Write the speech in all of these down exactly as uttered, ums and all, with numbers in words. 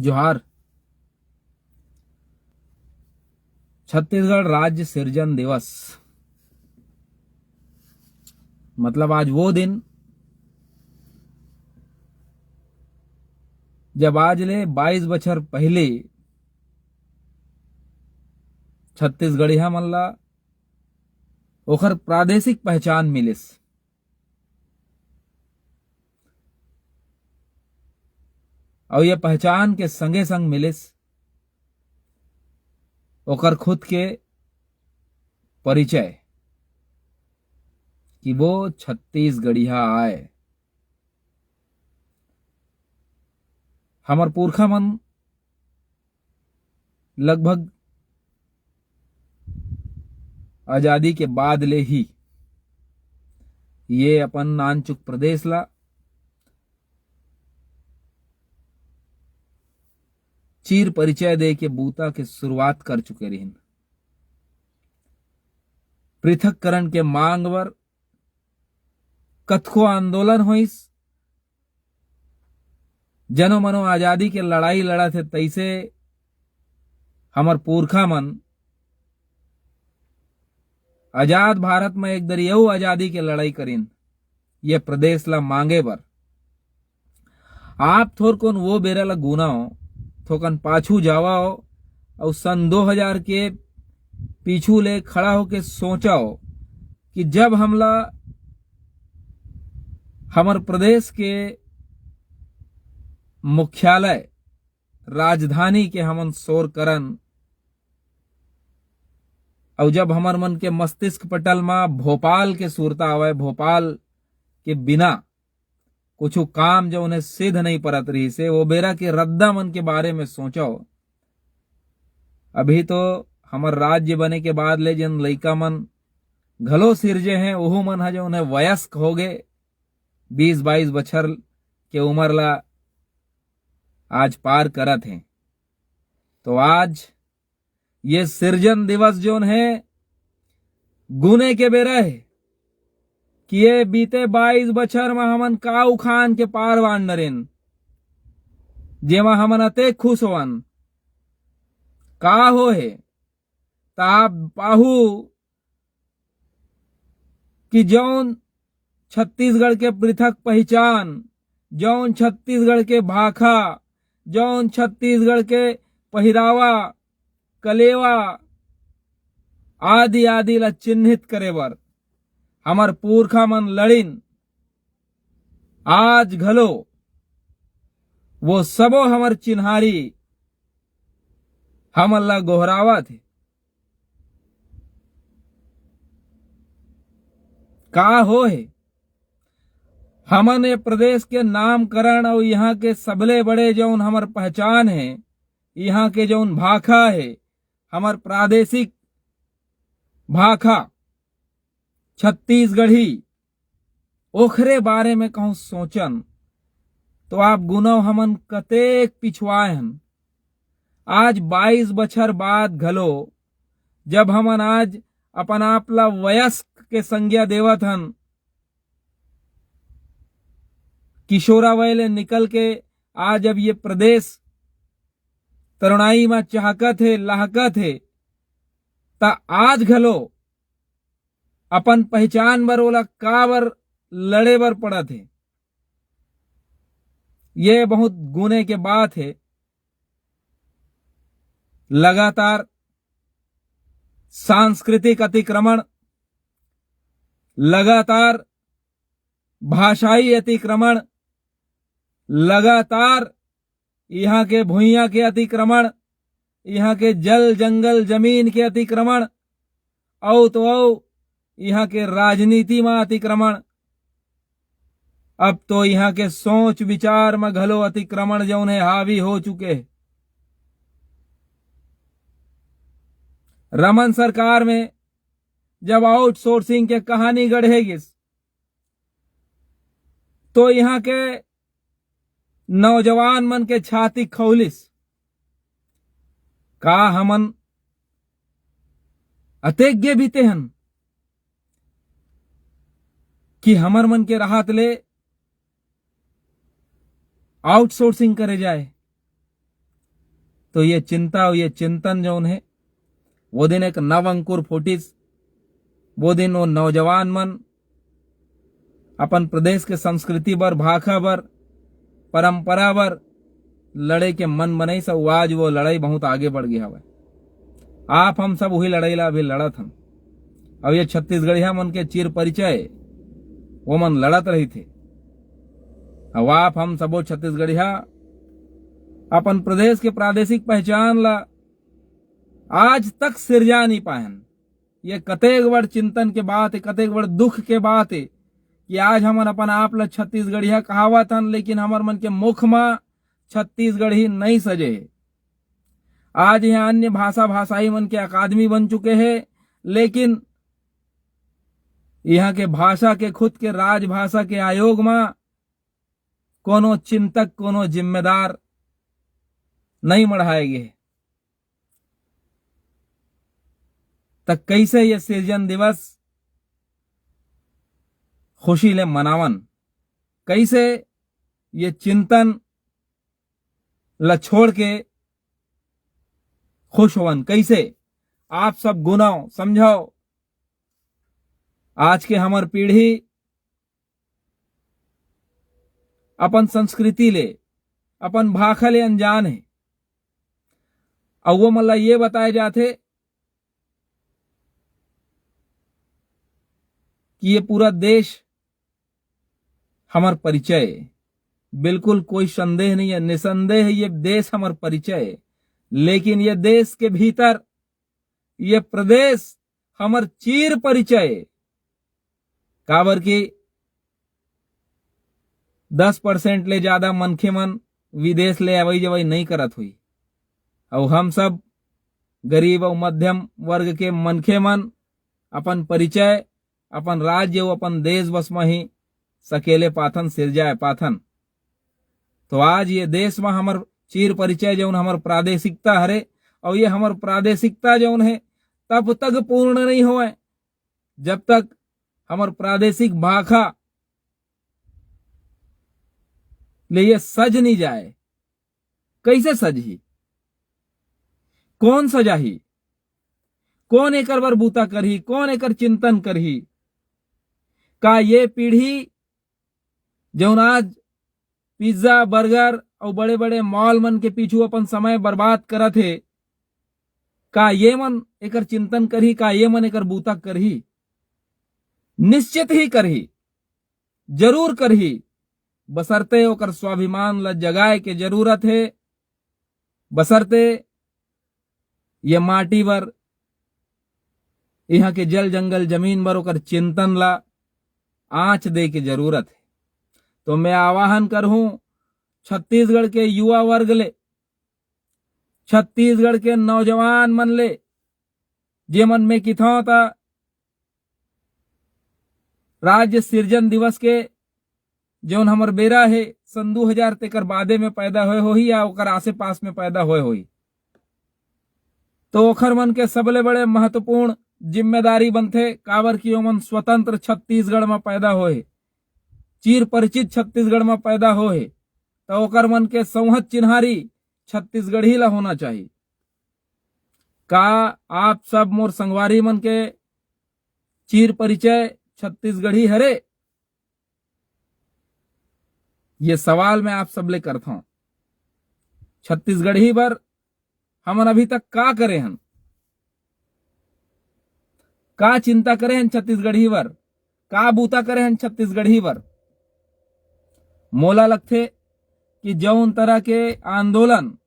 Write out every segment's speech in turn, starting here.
जोहार। छत्तीसगढ़ राज्य सिरजन दिवस, मतलब आज वो दिन, जब आज ले बाईस बछर पहिली छत्तीसगढ़िया मन ला ओखर प्रादेशिक पहचान मिलिस। अउ ये पहचान के संगे संग मिलिस ओकर खुद के परिचय, कि वो छत्तीसगढ़िया आय। हमर पुरखा मन लगभग आजादी के बाद ले ही ये अपन नानचुक प्रदेश ला चीर परिचय दे के बूता के शुरुआत कर चुके रहिन। पृथककरण के मांग बर कतको आंदोलन होइस, जनो मनो आजादी के लड़ाई लड़त हे, तइसे हमर पुरखा मन आजाद भारत में एक दरी अउ आजादी के लड़ाई करिन, ये प्रदेश ला मांगे बर। आप थोरकुन वो बेरा ला गुनाओ, थोकन पाछू जावाओ, अउ सन दो हजार के पीछू ले खड़ा होके सोचाओ कि जब हमला हमर प्रदेश के मुख्यालय, राजधानी के हमन शोर करन, अउ जब हमर मन के मस्तिष्क पटल म भोपाल के सुरता आवय, भोपाल के बिना कुछु काम जौन हे सिद्ध नइ परत रहिस हे, वो बेरा के रद्दा मन के बारे में सोचव। अभी तो हमर राज्य बने के बाद ले जेन लइका मन घलो सिरजे हें, ओहू मन ह जौन हे वयस्क हो गे, बीस बाईस बछर के उमर ला आज पार करत हें। तो आज ये सिरजन दिवस जौन हे, गुने के बेरा हे कि ये बीते बाईस बछर म हमन का उखान के पार वान डरेन, जेमा हमन अतेक खुश होवन। का हो हे, त आप पाहू कि जौन छत्तीसगढ़ के पृथक पहिचान, जौन छत्तीसगढ़ के भाखा, जौन छत्तीसगढ़ के पहिरावा, कलेवा आदि आदि ला चिन्हित करे बर हमर पुरखा मन लड़िन, आज घलो वो सबो हमर चिन्हारी हमन ला गोहरावत हे। का हो हे, हमन ये प्रदेश के नामकरण अउ इहाँ के सबले बड़े जौन हमर पहचान हे, इहाँ के जौन भाखा हे, हमर प्रादेशिक भाखा छत्तीसगढ़ी, ओखरे बारे में कहूँ सोचन, तो आप गुनव हमन कतेक पिछुआए हन। आज बाईस बछर बाद घलो जब हमन आज अपन आप ला वयस्क के संज्ञा देवत हन, किशोरावय ले निकल के आज अब ये प्रदेश तरुणाई म चहकत हे, लहकत हे, त आज घलो अपन पहचान बर ओला काबर लड़े बर पड़त हे। ये बहुत गुने के बात हे। लगातार सांस्कृतिक अतिक्रमण, लगातार भाषाई अतिक्रमण, लगातार इहाँ के भुइयां के अतिक्रमण, इहाँ के जल, जंगल, जमीन के अतिक्रमण, अउ तो अउ इहाँ के राजनीति म अतिक्रमण। अब तो इहाँ के सोच विचार म घलो अतिक्रमण जौन हे हावी हो चुके हे। रमन सरकार में जब आउटसोर्सिंग के कहानी गढ़े गिस, तो इहाँ के नौजवान मन के छाती खौलिस। का हमन अतेक गे बीते हन कि हमर मन के राहत ले आउटसोर्सिंग करे जाए? तो ये चिंता और ये चिंतन जौन है, वो दिन एक नव अंकुर फूटिस। वो दिन वो नौजवान मन अपन प्रदेश के संस्कृति बर, भाखा बर, परंपरा बर लड़े के मन बनइस, अउ आज वो लड़ाई बहुत आगे बढ़ गया हवय। आप हम सब वही लड़ाई ला अभी लड़त हन। अब ये छत्तीसगढ़िया मन के चीर परिचय वो मन लड़त रहिथे। अब आप हम सबो छत्तीसगढ़िया अपन प्रदेश के प्रादेशिक पहचान ला आज तक सिरजा नहीं पायन। ये कतेक बड़ चिंतन के बात है, कतेक बड़ दुख के बात है कि आज हमन अपन आप ला छत्तीसगढ़िया कहावत हन, लेकिन हमर मन के मुख मा छत्तीसगढ़ी नहीं सजे है। आज यहाँ अन्य भाषा भाषाई मन के अकादमी बन चुके हैं, लेकिन यहाँ के भाषा के, खुद के राजभाषा के आयोग मा कोनो चिंतक, कोनो जिम्मेदार नहीं मढ़ाए गे। त कैसे ये सिरजन दिवस खुशी ले मनावन? कैसे ये चिंतन ल छोड़ के खुश होवन? कैसे? आप सब गुनाओ, समझाओ। आज के हमर पीढ़ी अपन संस्कृति ले, अपन भाखा ले अनजान है। अउ वो मन ला ये बताए जाथे कि ये पूरा देश हमर परिचय है। बिल्कुल कोई संदेह नहीं है, निसंदेह ये देश हमर परिचय है। लेकिन ये देश के भीतर ये प्रदेश हमर चीर परिचय, काबर कि दस परसेंट ले ज्यादा मनखे मन विदेश ले अवई जवई नहीं करत हुई, अउ हम सब गरीब अउ मध्यम वर्ग के मनखे मन अपन परिचय, अपन राज्य अउ अपन देश बस म ही सकेले पाथन, सिरजाए पाथन। तो आज ये देश म हमर चीर परिचय जौन हमर प्रादेशिकता हरे, अउ ये हमर प्रादेशिकता जौन है, तब तक पूर्ण नहीं होवय जब तक हमर प्रादेशिक भाखा ले ये सज नहीं जाए। कैसे सजही? कौन सजाही? कौन एकर बर बूता करही? कौन एकर चिंतन करही? का ये पीढ़ी जौन आज पिज्जा, बर्गर अउ बड़े-बड़े मॉल मन के पीछू अपन समय बर्बाद करत हे, का ये मन एकर चिंतन करही? का ये मन एकर बूता करही? निश्चित ही करही, जरूर करही, बशर्ते ओकर स्वाभिमान ल जगाए के जरूरत हे, बशर्ते ये माटी बर, इहाँ के जल जंगल जमीन बर ओकर चिंतन ला आँच दे के जरूरत हे। तो मैं आह्वान करहूँ छत्तीसगढ़ के युवा वर्ग ले, छत्तीसगढ़ के नौजवान मन ले, जे मन में किथौं त राज्य सिरजन दिवस के जौन हमर बेरा हे, सन दू हजार तेकर बादे में पैदा होए होही या ओकर आसे पास में पैदा होए होही, तो ओखर मन के सबले बड़े महत्वपूर्ण जिम्मेदारी बनथे, काबर कि ओमन स्वतंत्र छत्तीसगढ़ में पैदा होए हे, चीर परिचित छत्तीसगढ़ में पैदा होए हे, तो ओकर मन के संवत चिन्हारी छत्तीसगढ़ी ला होना चाहिए। का आप सब मोर संगवारी मन के चीर परिचय छत्तीसगढ़ी हरे? ये सवाल मैं आप सबले करथौं। छत्तीसगढ़ी बर हमन अभी तक का करे हन? का चिंता करे हन छत्तीसगढ़ी बर? का बूता करे हन छत्तीसगढ़ी बर? मोला लगथे कि जौन तरह के आंदोलन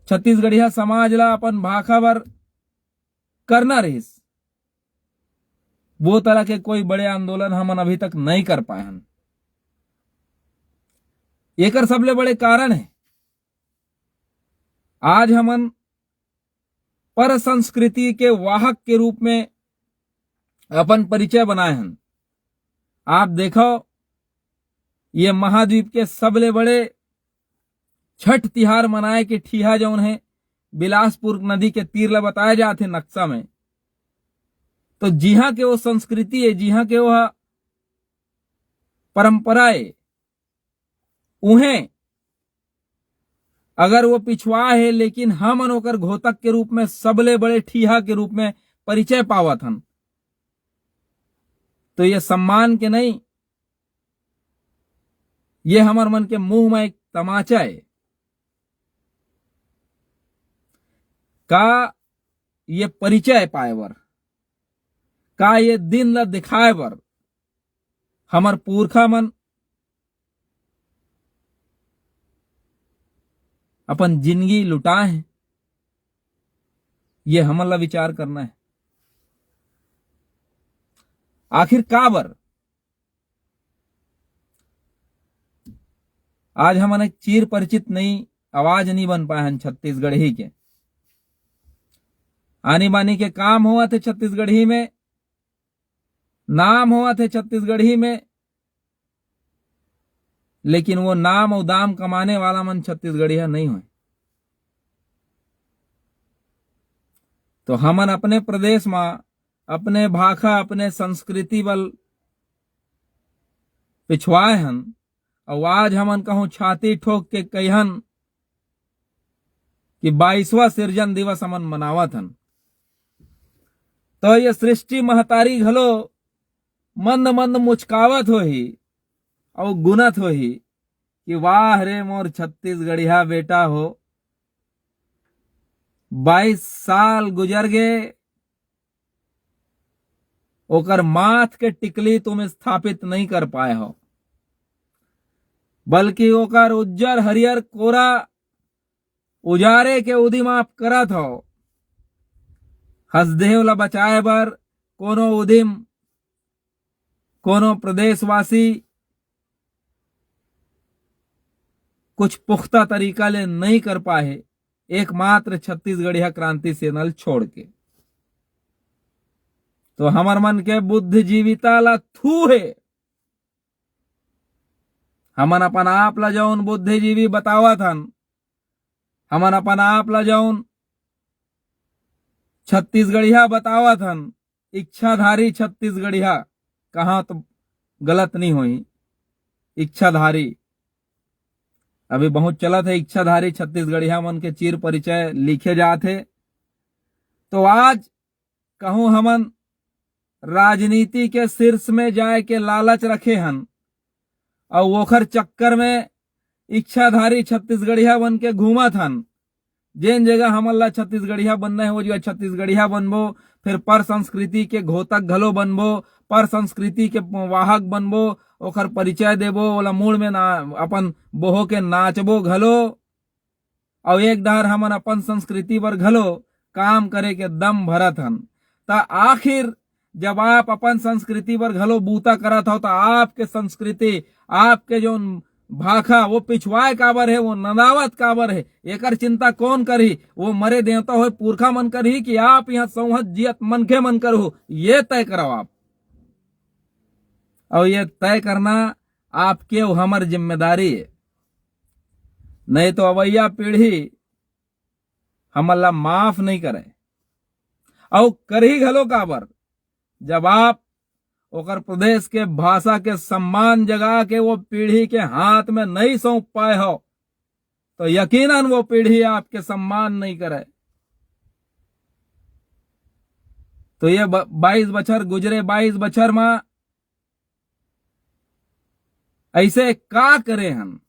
छत्तीसगढ़िया समाज ला अपन भाखा बर करना रहिस, वो तरह के कोई बड़े आंदोलन हमन अभी तक नहीं कर पाए हन। एकर सबले बड़े कारण है, आज हमन पर संस्कृति के वाहक के रूप में अपन परिचय बनाए हन। आप देखो, ये महाद्वीप के सबले बड़े छठ तिहार मनाए के ठिहा जौन है, बिलासपुर नदी के तीर ला बताए जाथे नक्शा में। तो जिहाँ के वो संस्कृति है, जिहाँ के वो परंपरा है, उहें अगर वो पिछवा हे, लेकिन हमन ओकर घोतक के रूप में, सबले बड़े ठीहा के रूप में परिचय पावत हन, तो ये सम्मान के नहीं, ये हमर मन के मुंह में एक तमाचा है। का ये परिचय पाए बर, का ये दिन ला दिखाए बर हमर पुरखा मन अपन जिंदगी लुटाए हैं, ये हमन ला विचार करना है। आखिर काबर? आज हमन एक चीर परिचित नई आवाज नहीं बन पाए हैं छत्तीसगढ़ी के। आनी बानी के काम होवत हे छत्तीसगढ़ी में, नाम होवत हे छत्तीसगढ़ी में, लेकिन वो नाम अउ दाम कमाने वाला मन छत्तीसगढ़िया नहीं होय। तो हमन अपने प्रदेश मा, अपने भाखा, अपने संस्कृति बल पिछवाए हन, अउ आज हमन कहूं छाती ठोक के कहिहन कि बाईसवाँ सिरजन दिवस हमन मनावत हन। तो ये सृष्टि महतारी घलो मंद मंद मुचकावत होही अउ गुनत होही कि वाह रे मोर छत्तीसगढ़िया बेटा हो, बाईस साल गुजर गे, ओकर माथ के टिकली तुम स्थापित नहीं कर पाए हो, बल्कि ओकर उज्जर हरियर कोरा उजारे के उदिम आप करत हो। हसदेव ला बचाए बर कोनो उदिम, कोनो प्रदेशवासी कुछ पुख्ता तरीका ले नहीं कर पाए, एकमात्र छत्तीसगढ़िया क्रांति सेना ल छोड़ के। तो हमर मन के बुद्धिजीविता ला थू हे। हमन अपन आप ला जौन बुद्धिजीवी बतावत हन, हमन अपन आप ला जौन छत्तीसगढ़िया बतावत हन, इच्छाधारी छत्तीसगढ़िया, कहाँ तो गलत नहीं होही, इच्छाधारी। अभी बहुत चलत हे इच्छाधारी छत्तीसगढ़िया मन के चीर परिचय लिखे जात हे। तो आज कहूँ हमन राजनीति के शीर्ष में जाए के लालच रखे हन, अउ ओखर चक्कर में इच्छाधारी छत्तीसगढ़िया बन के घूमत हन। जेन जगह हमन ला छत्तीसगढ़िया बनना हे, वो जगह छत्तीसगढ़िया बनबो, फिर पर संस्कृति के घोतक घलो बनबो, पर संस्कृति के वाहक बनबो, ओखर परिचय देबो, ओला मुड़ में ना, अपन बोहो के नाचबो घलो। अउ एक डहर हमन अपन संस्कृति बर घलो काम करे के दम भरत हन। त आखिर जब आप अपन संस्कृति बर घलो बूता करत हव, त आपके संस्कृति, आपके जौन भाखा, वो पिछवाए काबर हे, वो नंदावत काबर हे, एकर चिंता कौन करही? वो मरे देवता होय पुरखा मन करही कि आप यहाँ सौहत जियत मनखे मन करहू? ये तय करव आप। अउ ये तय करना आपके अउ हमर जिम्मेदारी हे, नहीं तो अवैया पीढ़ी हमन ला माफ नहीं करे, अउ करही घलो काबर। जब आप ओकर प्रदेश के भाषा के सम्मान जगा के वो पीढ़ी के हाथ में नहीं सौंप पाए हो, तो यकीनन वो पीढ़ी आपके सम्मान नहीं करे। तो ये ब-, बाईस बछर गुजरे, बाईस बछर मा ऐसे का करे हन,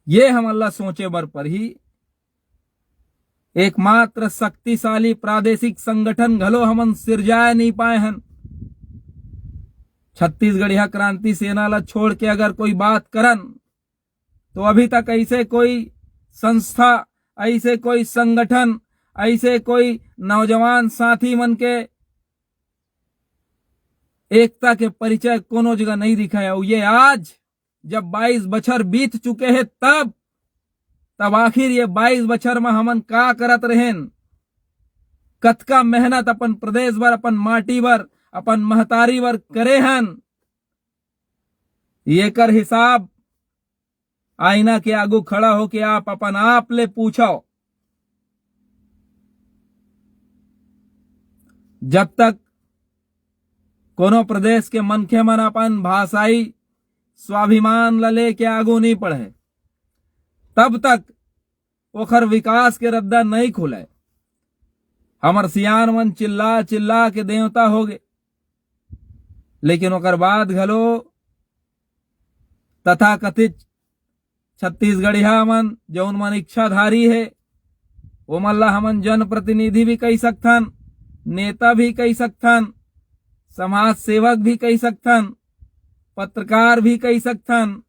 ये हमन ला सोचे बर परही। एकमात्र शक्तिशाली प्रादेशिक संगठन घलो हमन सिरजाए नहीं पाए हन। छत्तीसगढ़िया क्रांति सेना ला छोड़ के अगर कोई बात करन, तो अभी तक ऐसे कोई संस्था, ऐसे कोई संगठन, ऐसे कोई नौजवान साथी मन के एकता के परिचय कोनो जगह नहीं दिखाए। अउ ये आज जब बाईस बछर बीत चुके हे, तब, तब आखिर ये बाईस बछर म हमन का करत रहेन? कतका मेहनत अपन प्रदेश बर, अपन माटी बर, अपन महतारी बर करे हन? येकर हिसाब आईना के आगू खड़ा होके आप अपन आप ले पूछव। जब तक कोनो प्रदेश के मनखे मन अपन भाषाई स्वाभिमान ल लेके आगू नहीं बढ़े, तब तक ओखर विकास के रद्दा नहीं खुलय। हमर सियान मन चिल्ला चिल्ला के देवता होगे, लेकिन ओकर बाद घलो तथाकथित छत्तीसगढ़िया मन, जौन मन इच्छाधारी हे, ओमन ला हमन जनप्रतिनिधि भी कहि सकथन, नेता भी कहि सकथन, समाज सेवक भी कहि सकथन, पत्रकार भी कहि सकथन,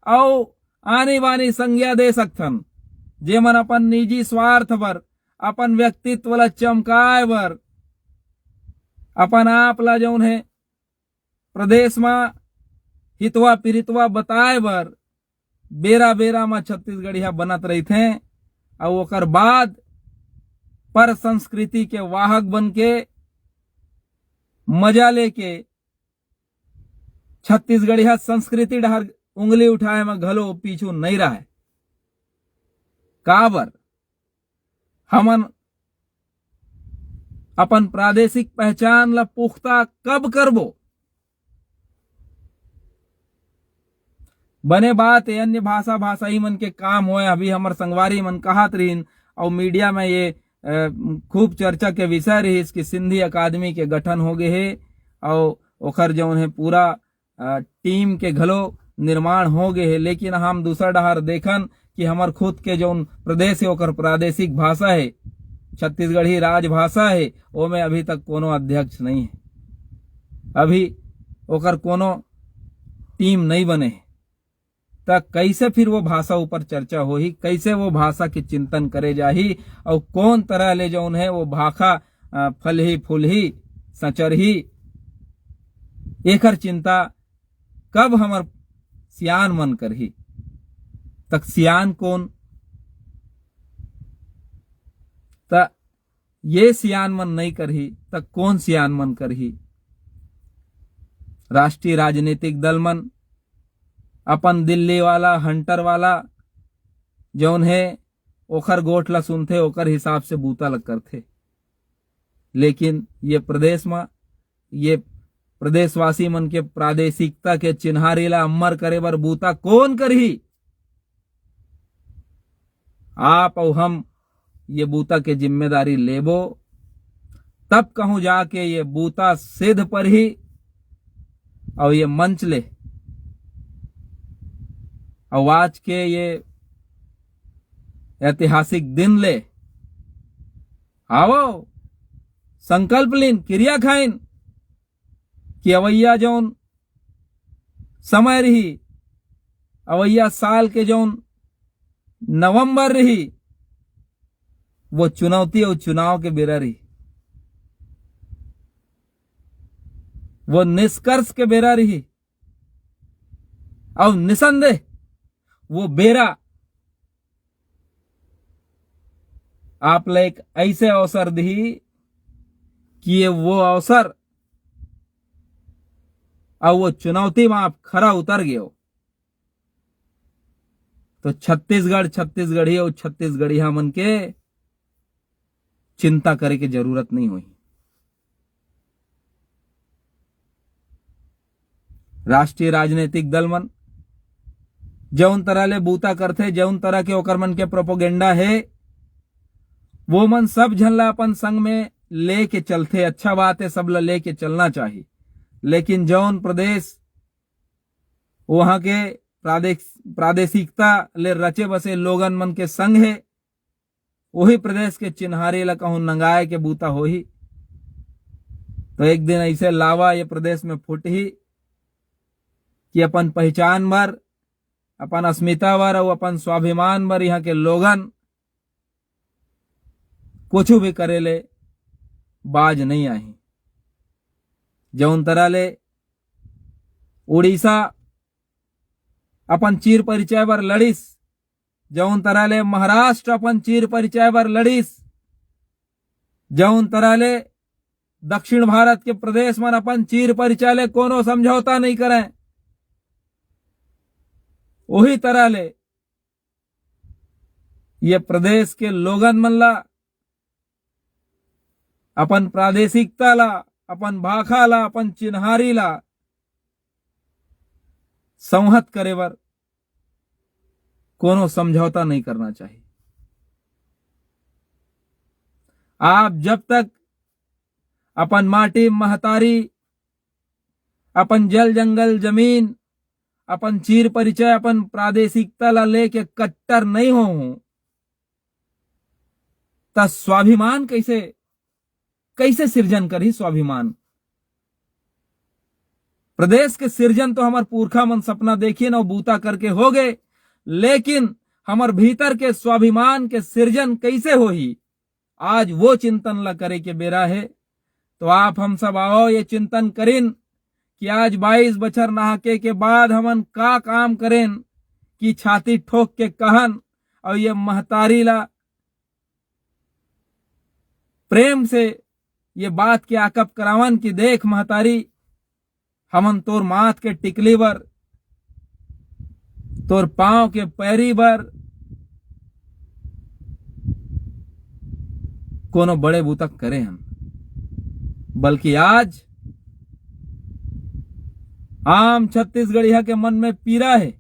अउ आनी बानी संज्ञा दे सकथन, जेमन अपन निजी स्वार्थ बर, अपन व्यक्तित्व ला चमकाए बर, अपन आप ला जौन हे प्रदेश म हितवा पिरितवा बताए बर बेरा बेरा म छत्तीसगढ़िया बनत रहिथे, अउ ओकर बाद पर संस्कृति के वाहक बन के मजा लेके छत्तीसगढ़िया संस्कृति डहर उंगली उठाए म घलो पीछू नहीं रहय। काबर? हमन अपन प्रादेशिक पहचान ला पुख्ता कब करबो? बने बात हे, अन्य भाषा भाषाई मन के काम होय। अभी हमर संगवारी मन कहत रहिन, अउ मीडिया में ये, अ, खूब चर्चा के विषय रहिस कि सिंधी अकादमी के गठन हो गे हे, अउ ओखर जौन हे पूरा, अ, टीम के घलो निर्माण हो गे हे। लेकिन हम दूसर डहार देखन कि हमर खुद के जौन प्रदेश हे, ओकर प्रादेशिक भाषा हे, छत्तीसगढ़ी राजभाषा हे, ओमे अभी तक कोनो अध्यक्ष नहीं हे, अभी ओकर कोनो टीम नहीं बने हे। त कैसे फिर वो भाषा ऊपर चर्चा होही, कैसे वो भाषा के चिंतन करे जाही, अउ कौन तरह ले जौन हे वो भाखा, अ, फलही फूलही, सचरही, एकर चिंता कब हमर सियान मन करही? तक सियान कौन? त ये सियान मन नहीं करही, त कौन सियान मन करही? राष्ट्रीय राजनीतिक दल मन अपन दिल्ली वाला, हंटर वाला जौन हे, ओखर गोठ ला सुनथे, ओकर हिसाब से बूता ला करथे। लेकिन ये प्रदेश म, ये प्रदेशवासी मन के प्रादेशिकता के चिन्हारी ला अमर करे बर बूता कौन करही? आप अउ हम ये बूता के जिम्मेदारी लेबो, तब कहूं जाके ये बूता सिद्ध परही। अउ ये मंच ले, अउ आज के ये ऐतिहासिक दिन ले, आवो, संकल्प लीन, किरिया खाइन कि अवैया जौन समय रही, अवैया साल के जौन नवंबर रही, वो चुनौती अउ चुनाव के बेरा रही, वो निष्कर्ष के बेरा रही, अउ निसंदेह वो बेरा आप ला एक ऐसे अवसर दिही कि ये वो अवसर अउ वो चुनौती म आप खरा उतर गए हो, तो छत्तीसगढ़, छत्तीसगढ़ी अउ छत्तीसगढ़िया मन के चिंता करे के जरूरत नहीं होही। राष्ट्रीय राजनीतिक दल मन जौन तरह ले बूता करथे, जौन तरह के ओकर मन के प्रोपोगेंडा हे, वो मन सब झन ला अपन संग में लेके चलथे। अच्छा बात हे, सब ला लेके चलना चाही, लेकिन जौन प्रदेश वहां के प्रादेश-, प्रादेशिकता ले रचे बसे लोगन मन के संग हे, वही प्रदेश के चिन्हारी ला कहूं नंगाए के बूता होही, तो एक दिन ऐसे लावा ये प्रदेश में फूटही कि अपन पहचान बर, अपन अस्मिता बर अउ अपन स्वाभिमान बर यहाँ के लोगन कुछ भी करे ले बाज नहीं आही। जौन तरह ले उड़ीसा अपन चीर परिचय बर लड़िस, जौन तरह ले महाराष्ट्र अपन चीर परिचय बर लड़िस, जौन तरह ले दक्षिण भारत के प्रदेश मन अपन चीर परिचय ले कोनो समझौता नहीं करय, वही तरह ले ये प्रदेश के लोगन मन ला, अपन प्रादेशिकता ला, अपन भाखा ला, अपन चिन्हारी ला संहत करे बर कोनो समझौता नहीं करना चाहिए। आप जब तक अपन माटी, महतारी, अपन जल जंगल जमीन, अपन चीर परिचय, अपन प्रादेशिकता ला लेके कट्टर नहीं हो, त स्वाभिमान कैसे, कैसे सिरजन करही स्वाभिमान? प्रदेश के सिरजन तो हमर पुरखा मन सपना देखिन अउ बूता करके हो गए, लेकिन हमर भीतर के स्वाभिमान के सिरजन कैसे होही? आज वो चिंतन ला करे के बेरा हे। तो आप हम सब आओ ये चिंतन करिन कि आज बाईस बछर नहाके के बाद हमन का काम करेन कि छाती ठोक के कहन अउ ये महतारी ला प्रेम से ये बात के आकप करावन कि देख महतारी, हमन तोर माथ के टिकली बर, तोर पांव के पैरी बर कोनो बड़े बूता करे हन, बल्कि आज आम छत्तीसगढ़िया के मन में पीरा हे।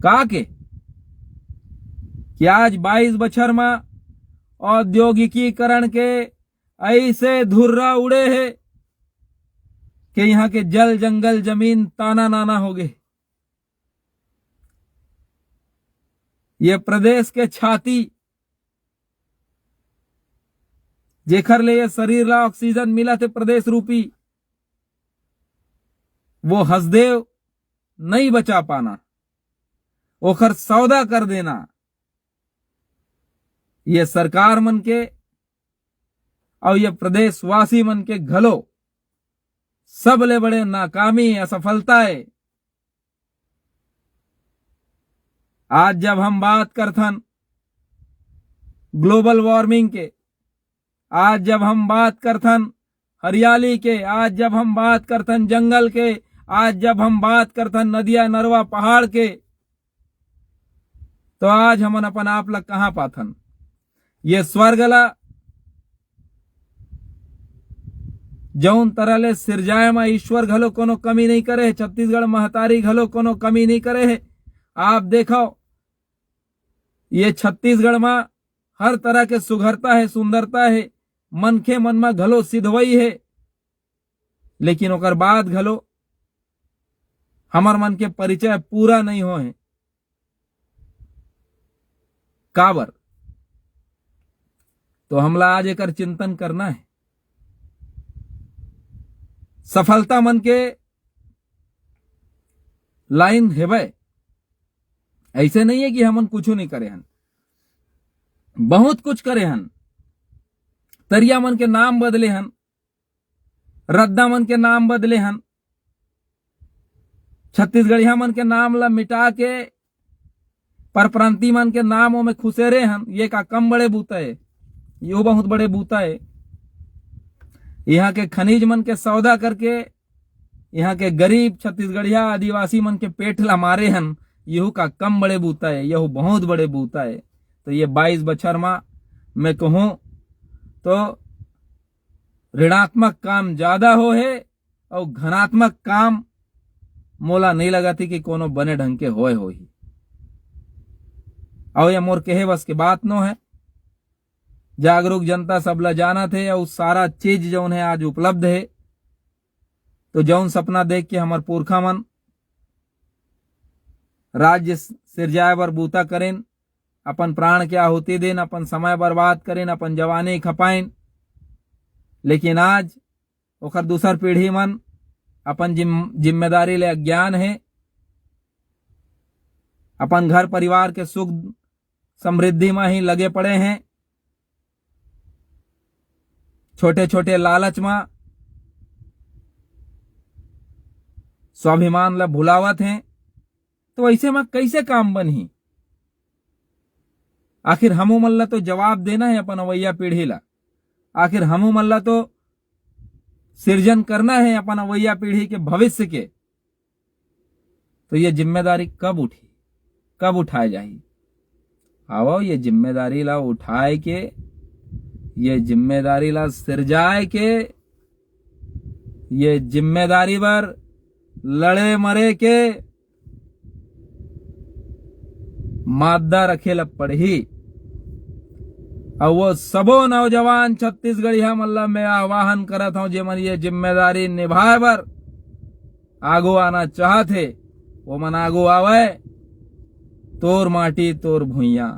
का के? कि आज बाईस बछर म औद्योगिकीकरण के ऐसे धुर्रा उड़े हे कि यहाँ के जल जंगल जमीन ताना नाना हो गए। ये प्रदेश के छाती, जेखर ले ये शरीर ला ऑक्सीजन मिलत हे प्रदेश रूपी, वो हसदेव नहीं बचा पाना, ओखर सौदा कर देना, ये सरकार मन के अउ ये प्रदेशवासी मन के घलो सबले बड़े नाकामी, असफलता हे। आज जब हम बात करथन ग्लोबल वार्मिंग के, आज जब हम बात करथन हरियाली के, आज जब हम बात करथन जंगल के, आज जब हम बात करथन नदिया, नरवा, पहाड़ के, तो आज हमन अपन आप ला कहाँ पाथन? ये स्वर्ग ला जौन तरह ले सिरजाए म ईश्वर घलो कोनो कमी नहीं करे हे, छत्तीसगढ़ महतारी घलो कोनो कमी नहीं करे हे। आप देखो, ये छत्तीसगढ़ म हर तरह के सुघरता हे, सुंदरता हे, मनखे मन म घलो सिधवई हे, लेकिन ओकर बाद घलो हमर मन के परिचय पूरा नहीं होए हे। काबर? तो हमला आज एकर चिंतन करना हे। सफलता मन के लाइन हेवय, ऐसे नहीं है कि हमन कुछू नहीं करे हन, बहुत कुछ करे हन। तरिया मन के नाम बदले हन, रद्दा मन के नाम बदले हन, छत्तीसगढ़िया मन के नाम ला मिटा के परप्रांति मन के नाम ओमे खुसेरे हन। ये का कम बड़े बूता हे? यो बहुत बड़े बूता हे। यहाँ के खनिज मन के सौदा करके यहाँ के गरीब छत्तीसगढ़िया आदिवासी मन के पेट ला मारे हन, यहू का कम बड़े बूता हे? यहू बहुत बड़े बूता हे। तो ये बाईस बछर मा मैं कहूँ तो ऋणात्मक काम ज्यादा हो हे अउ घनात्मक काम मोला नहीं लगत हे कि कोनो बने ढंग के होए होही। अउ ये मोर कहे बस के बात नो हे। जागरूक जनता सबला जानत हे अउ सारा चीज जौन हे आज उपलब्ध हे। तो जौन सपना देख के हमर पुरखा मन राज्य सिरजाए बर बूता करेन, अपन प्राण के आहुति देन, अपन समय बर्बाद करेन, अपन जवानी खपाइन, लेकिन आज ओखर दूसर पीढ़ी मन अपन जिम-, जिम्मेदारी ले अज्ञान हे, अपन घर परिवार के सुख समृद्धि म ही लगे पड़े हे, छोटे छोटे लालच म स्वाभिमान ला भुलावत हे। तो ऐसे म कैसे काम बनही? आखिर हमू मन ला तो जवाब देना हे अपन अवैया पीढ़ी ला, आखिर हमू मन ला तो सिरजन करना हे अपन अवैया पीढ़ी के भविष्य के। तो ये जिम्मेदारी कब उठी, कब उठाए जाही? आवो, ये जिम्मेदारी ला उठाए के, ये जिम्मेदारी ला सिरजाए के, ये जिम्मेदारी बर लड़े मरे के मादा रखे ला पड़ही। अउ वो सबो नौजवान छत्तीसगढ़िया मन ला मैं आह्वान करत हौं, जेमन ये जिम्मेदारी निभाए बर आगू आना चाहत हे, वो मन आगू आवय। तोर माटी तोर भुइयां,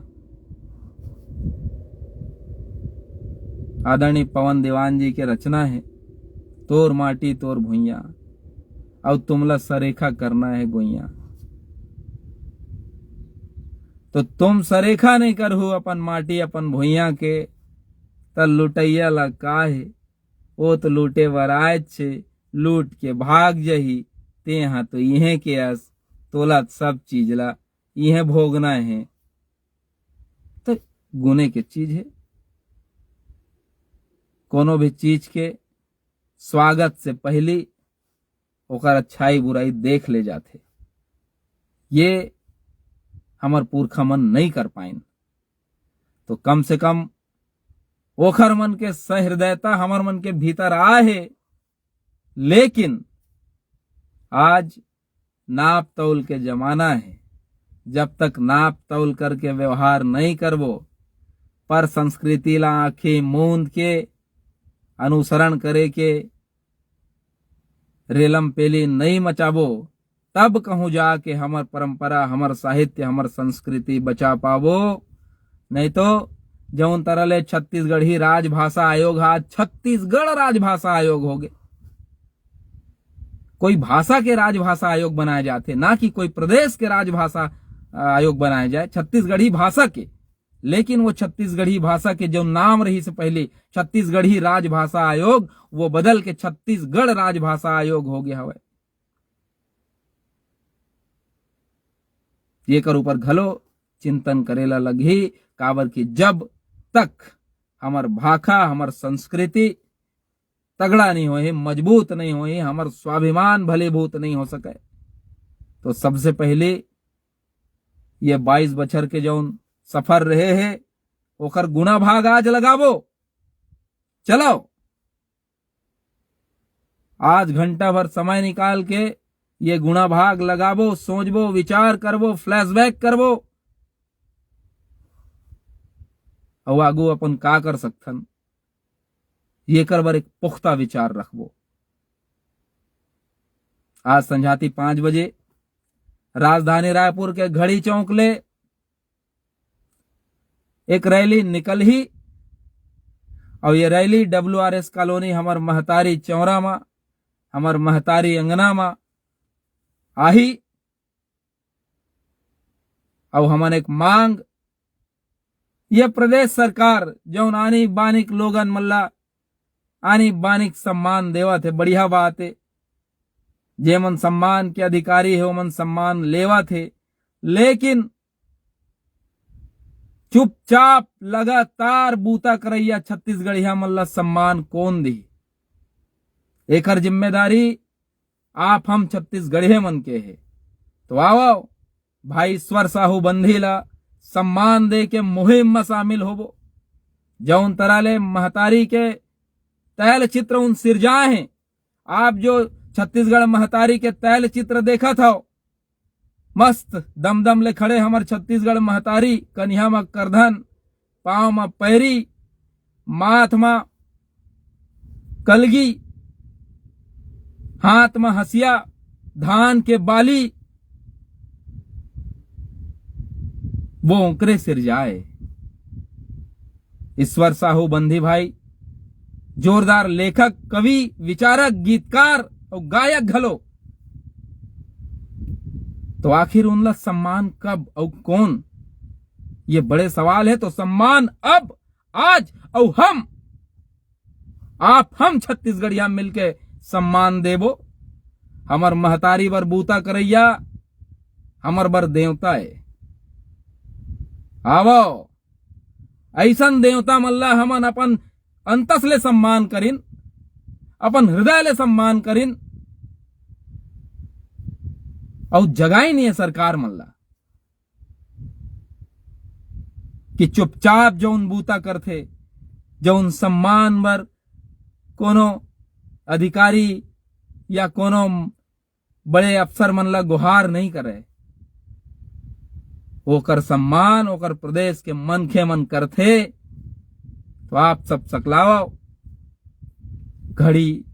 आदरणीय पवन दीवान जी के रचना हे, तोर माटी तोर भुइयां, अउ तुमला सरेखा करना हे गुइयां। तो तुम सरेखा नहीं करहू अपन माटी अपन भुइयां के, त लुटैया ला का हे? वो तो लूटे बर आयच हे, लूट के भाग जही। तेहा तो इहें के अस, तोला सब चीज ला इहें भोगना हे। तो गुने के चीज हे, कोनो भी चीज के स्वागत से पहली ओकर अच्छाई बुराई देख ले जाथे। ये हमर पुरखा मन नहीं कर पाइन, तो कम से कम ओखर मन के सहृदयता हमर मन के भीतर आए हे। लेकिन आज नाप तौल के जमाना हे। जब तक नाप तौल करके व्यवहार नहीं करबो, पर संस्कृति ला आंखी मूंद के अनुसरण करे के रेलम पेली नहीं मचाबो, तब कहूं जाके हमर परंपरा, हमर साहित्य, हमर संस्कृति बचा पाबो। नहीं तो जौन तरह ले छत्तीसगढ़ी राजभाषा आयोग हा, आज छत्तीसगढ़ राजभाषा आयोग होगे। कोई भाषा के राजभाषा आयोग बनाए जाथे, ना कि कोई प्रदेश के राजभाषा, अ, आयोग बनाए जाए, छत्तीसगढ़ी भाषा के। लेकिन वो छत्तीसगढ़ी भाषा के जो नाम रहिस पहली छत्तीसगढ़ी राजभाषा आयोग, वो बदल के छत्तीसगढ़ राजभाषा आयोग होगे हवय। येकर ऊपर घलो चिंतन करे ला लगही, काबर कि जब तक हमर भाखा, हमर संस्कृति तगड़ा नहीं होही, मजबूत नहीं होही, हमर स्वाभिमान भलीभूत नहीं हो सके, तो सबसे पहले ये बाईस बछर के जौन सफर रहे हे, ओकर गुणा भाग आज लगाबो। चलो, आज घंटा भर समय निकाल के ये गुणा भाग लगाबो, सोचबो, विचार करबो, flashback करबो, अउ आगू अपन का कर सकथन, येकर बर एक पुख्ता विचार रखबो। आज संझाती पाँच बजे राजधानी रायपुर के घड़ी चौक ले एक रैली निकलही, अउ ये रैली डब्ल्यूआरएस कॉलोनी, हमर महतारी चौरा मा, हमर महतारी अंगना मा आही। अउ हमन एक मांग, ये प्रदेश सरकार जौन आनी बानिक लोगन मन ला आनी बानिक सम्मान देवत हे, बढ़िया बात हे। जेमन सम्मान के अधिकारी हे, ओमन सम्मान लेवत हे, लेकिन चुपचाप लगातार बूता करइया छत्तीसगढ़िया मन ला सम्मान कोन दिही? एकर जिम्मेदारी आप हम छत्तीसगढ़िया मन के हे। तो आवव, भाई ईश्वर साहू बंधी ला सम्मान दे के मुहिम म शामिल होबो। जौन तरह ले महतारी के तैल चित्र उन सिरजाए हे, आप जो छत्तीसगढ़ महतारी के तैल चित्र देखत हव, मस्त दमदम ले खड़े हमर छत्तीसगढ़ महतारी, कनिहा म करधन, पांव म पैरी, माथ म कलगी, हाथ म हंसिया, धान के बाली, वो ओकरे सिरजाए। ईश्वर साहू बंधी भाई, जोरदार लेखक, कवि, विचारक, गीतकार अउ गायक घलो। तो आखिर उनला सम्मान कब अउ कोन, ये बड़े सवाल हे। तो सम्मान अब, आज अउ हम, आप हम छत्तीसगढ़िया मिलके सम्मान देबो। हमर महतारी बर बूता करइया हमर बर देवता ए। आवो, अइसन देवता मन ला हमन अपन अंतस ले सम्मान करिन, अपन हृदय ले सम्मान करिन, अउ जगाइन ये सरकार मन ला कि चुपचाप जौन बूता करथे, जौन सम्मान बर कोनो अधिकारी या कोनो बड़े अफसर मन ला गुहार नहीं करे, ओकर सम्मान ओकर प्रदेश के मनखे मन करथे। तो आप सब सकलावव, घड़ी,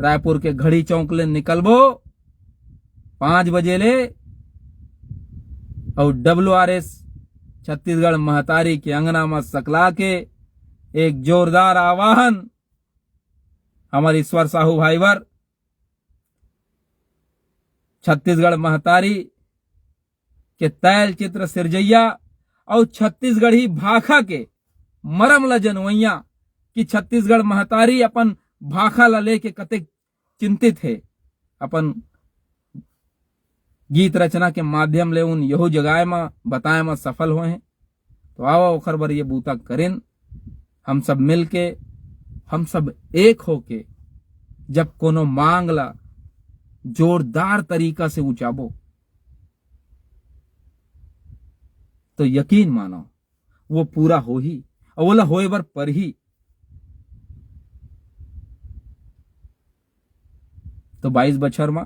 रायपुर के घड़ी चौक ले निकलबो पाँच बजे ले, अउ डब्ल्यू आर एस छत्तीसगढ़ महतारी के अंगना म सकला के एक जोरदार आह्वान हमर ईश्वर साहू भाई बर छत्तीसगढ़ महतारी के तैल चित्र सिरजैया अउ छत्तीसगढ़ी भाखा के मरम ल जनवैया कि छत्तीसगढ़ महतारी अपन भाखा ल लेके कतेक चिंतित हे, अपन गीत रचना के माध्यम ले उन यहू जगाए म बताए म सफल होए हैं। तो आवा ओखर बर ये बूता करेन, हम सब मिल के, हम सब एक होके जब कोनो मांग ला जोरदार तरीका से उचाबो, तो यकीन मानो वो पूरा होही, अउ ओला होए बर परही। तो बाईस बछर म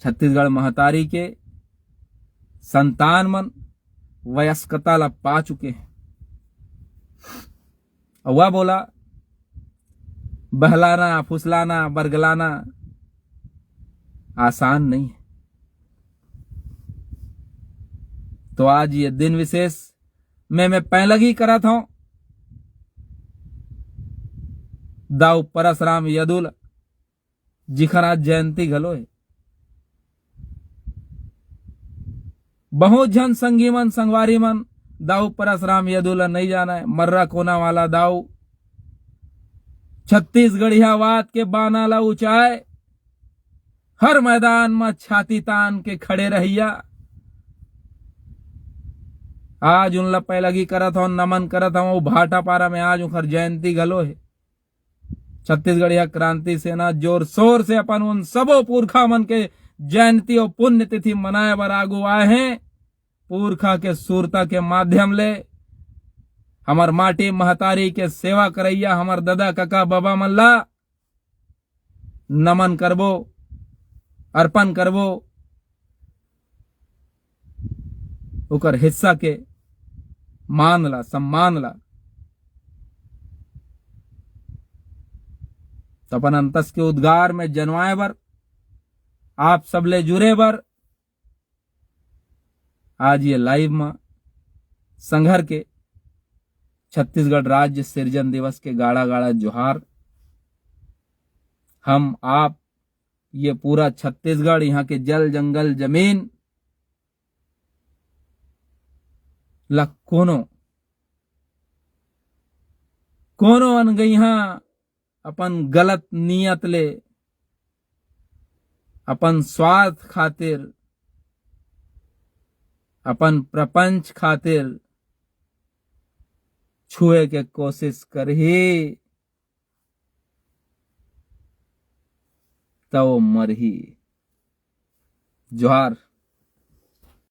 छत्तीसगढ़ महतारी के संतान मन वयस्कता ला पा चुके हैं। अउ वा बोला, बहलाना, फुसलाना, बरगलाना आसान नहीं है। तो आज ये दिन विशेष में मैं पैलगी करत हूं दाऊ परसराम यदु ल, जिखर आज जयंती घलो हे। बहुत झन संगी मन, संगवारी मन, दाऊ परसराम यदु ल नइ जानय। मर्रा कोना वाला दाऊ, छत्तीसगढ़ियावाद के बाना ल उचाय, हर मैदान म छाती तान के खड़े रहइया। आज उन ल पैलगी करत हव, नमन करत हव। अउ भाटापारा में आज उंखर जयंती घलो हे। छत्तीसगढ़िया क्रांति सेना जोर शोर से अपन उन सबो पुरखा मन के जयंती अउ पुण्यतिथि मनाए बर आगू आए हैं। पुरखा के सुरता के माध्यम ले हमर माटी महतारी के सेवा करइया हमर ददा कका बाबा मन ला नमन करबो, अर्पण करबो, ओकर हिस्सा के मान ला, सम्मान ला। त अपन अंतस के उद्गार में जनवाए बर, आप सबले जुड़े बर आज ये live म संघर के छत्तीसगढ़ राज्य सिरजन दिवस के गाड़ा गाड़ा जोहार। हम आप, ये पूरा छत्तीसगढ़, यहाँ के जल जंगल जमीन ला कोनो, कोनो अनगइहा अपन गलत नियत ले, अपन स्वार्थ खातिर, अपन प्रपंच खातिर छुए के कोशिश करही, त वो मरही। जोहार।